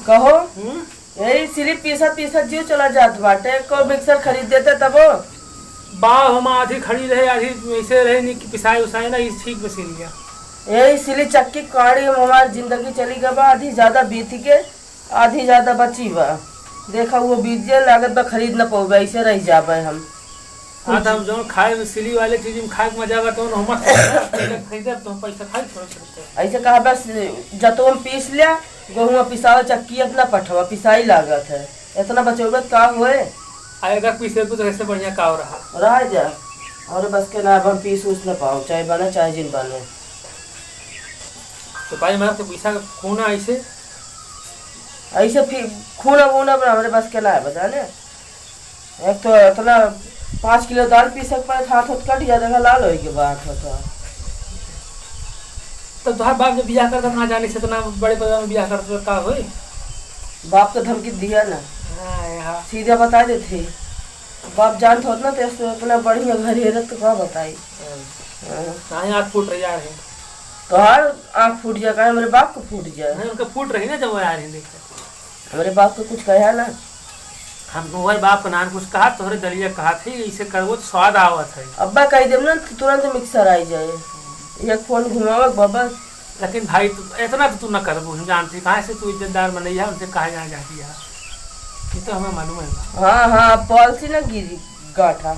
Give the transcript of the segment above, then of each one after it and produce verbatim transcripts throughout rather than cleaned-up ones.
कहो, हम्म? यही सिली पीसत पीसत जीव चला जात बाटे, को मिक्सर खरीद देते तबो। बा हम आधी खड़ी रहे, आधी ऐसे रहे, नहीं कि पिसाए उसाए ना, ई ठीक बा सिलिया। यही सिली चक्की काड़ी हम हमार जिंदगी चली गबा, आधी ज्यादा बीत के, आधी ज्यादा बची बा। देखा वो बीत जे लागत बा खरीद न पउबे, ऐसे रह जाबे हम। हाँ, तो हम जौन खाए में सिली वाले चीज में खाए के मजा बा, तौन हम खरीदब, खरीदब तो हम पैसा खाई थोड़ा सा। ऐसे कहा बस, जतवन पीस लिया, गहुआ पिसावे चक्की अपना पठवा पिसाई लागत है, इतना बचौबे का होए? आ, एक पीस लेबू तो ऐसे बढ़िया का हो रहा? रह जा, और बस के ना, अब हम पीस उस न पाओ, चाहे बने चाहे जिन बने। तो भाई, हमारे तो पैसा का खून है ऐसे। ऐसे फिर खून अब, अब हमरे बस के ना है, बता ने। एक तो इतना पाँच किलो दाल पीसे के पड़े, हाथ होत कट जाए, देखा लाल होई के बात होता। तो तोहार बाप जब बियाह करता ना जाने से इतना बड़े परिवार में बियाह करता तो का होई? बाप तो धमकी दिया ना। हाँ, हाँ। सीधा बता देते। बाप जानत होत ना, तो इतना बढ़िया घर हेरत तो का बताई। हाँ। हाँ। काहे आँख फूट रही यार है? तोहार आँख फूट जाए, काहे हमरे बाप को फूट जाए? नहीं, उनका फूट रही ना जब वो आ रही देख। हमरे बाप को कुछ कहा ना। हम तोहरे बाप का नाम कुछ कहा, तोहरे दलिया कहा थे, इसे करबो तो स्वाद आवत है। अब्बा कह देब ना, तो तुरंत मिक्सर आई जाए। एक फोन घुमावक बाबा। लेकिन भाई, तू इतना तो तू ना करबू, हम जानते हैं, कहाँ से तू इज्जतदार मनैया, उनसे कहा जाए जाती है। ये तो हमें मालूम है बा। हाँ, हाँ, पॉलिसी ना गिरी गाठा,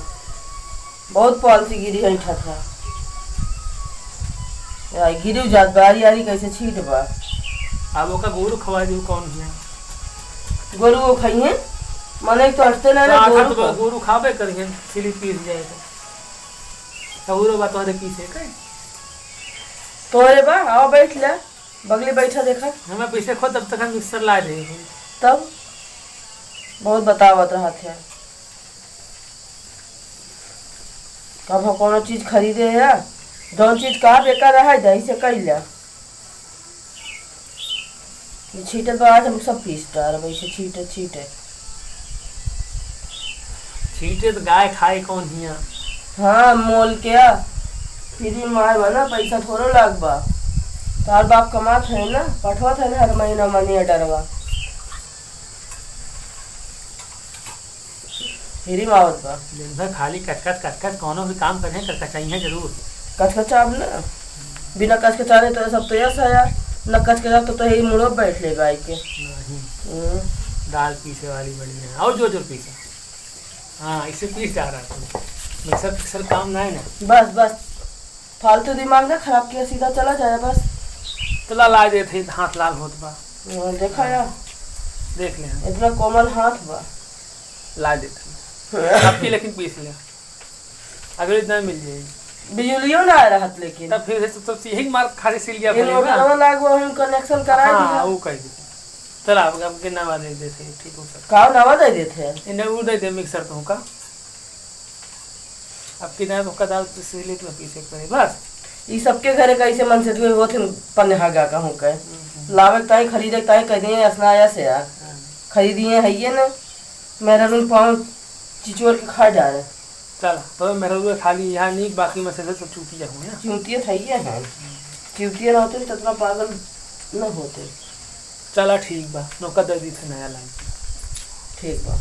बहुत पॉलिसी गिरी है ठठा। यार, गिरी जात बा, यारी कैसे छीट बा। अब ओका गोरू खवा दियो, कौन हिया? गोरू वो खाई है, मने तो हटते ना ना, तो गोरू आखिर तो को। गोरू खाबे करिहन, सिली पीस जाए तो। तो गोरू बा तोहरे पीछे के। तोहरे बा, आओ बैठ ले, बगली बैठा देखा। हमें पीछे खो, तब तक हम मिक्सर ला दे। तब बहुत बतावत रहत है। कब हम कोनो चीज खरीदे है, जौन चीज कहा बेकार रहा जाए, इसे कह ले। ये छींटे तो आज हम सब पीस डारब, ऐसे छींटे, छींटे। छींटे तो गाय खाए कौन हिया? हाँ, मोल के आ। फ्री मार बा ना, पैसा थोड़ो लाग बा। तार बाप कमात है ना, पठवत है ना हर महीना मनी ऑर्डरवा। फ्री में आवत बा। दिन भर खाली कचकच, कचकच, कौनो भी काम करें, कचकचाई है जरूर। कचकचाब ना, बिना कचकचाने तो सब तो यस है यार, न कचकचाब तो, तो यही मुड़ो बैठ ले गाय के। नहीं। हम्म। दाल पीसे वाली बढ़िया है, और जोर जोर पीसे। हाँ, इसे पीस जा रहा है। मिक्सर फिक्सर काम ना है ना। बस, बस। फालतू दिमाग ना खराब किया, सीधा चला जाए बस। तो ला, ला देते हैं, हाथ लाल होत बा। हाँ, देखा यार। देख ले। इतना कोमल हाथ बा। ला देते हैं। हाँ। आपकी लेकिन पीस ले। अगले दिन मिल जाएगी। बिजुलियो ना आ रहत लेकिन। तब फिर से तो यही मार खाली सिल गया ये पड़ेगा। मोटरवा लागो, हम कनेक्शन करा हाँ, दिया। वो कह दे। चला, अब, अब के नवा दे देते हैं, ठीक हो सकता। का नवा दे देते हैं? इन्हें वो दे दे मिक्सर तो का। अब की दाल, ओका दाल तो सिले तो पीसे के पड़े, बस। ई सबके घरे कैसे मन से दुए होत हैं पनहागा कहूँ के। हम्म। लावे के ताई, खरीदे के ताई, कह दिए असना आया से यार। हाँ। खरीदिए है ये ना, मेरा रूम पाँव चिचोर के खा जा रहे। चल, तो मेरा रूम खाली यहाँ नहीं, बाकी में से सब चूतिया हुए हैं। चूतिया था ये है। चूतिया ना होते तो इतना पागल न होते। चला ठीक बा, नौका दे दी थे नया लाइन। ठीक बा।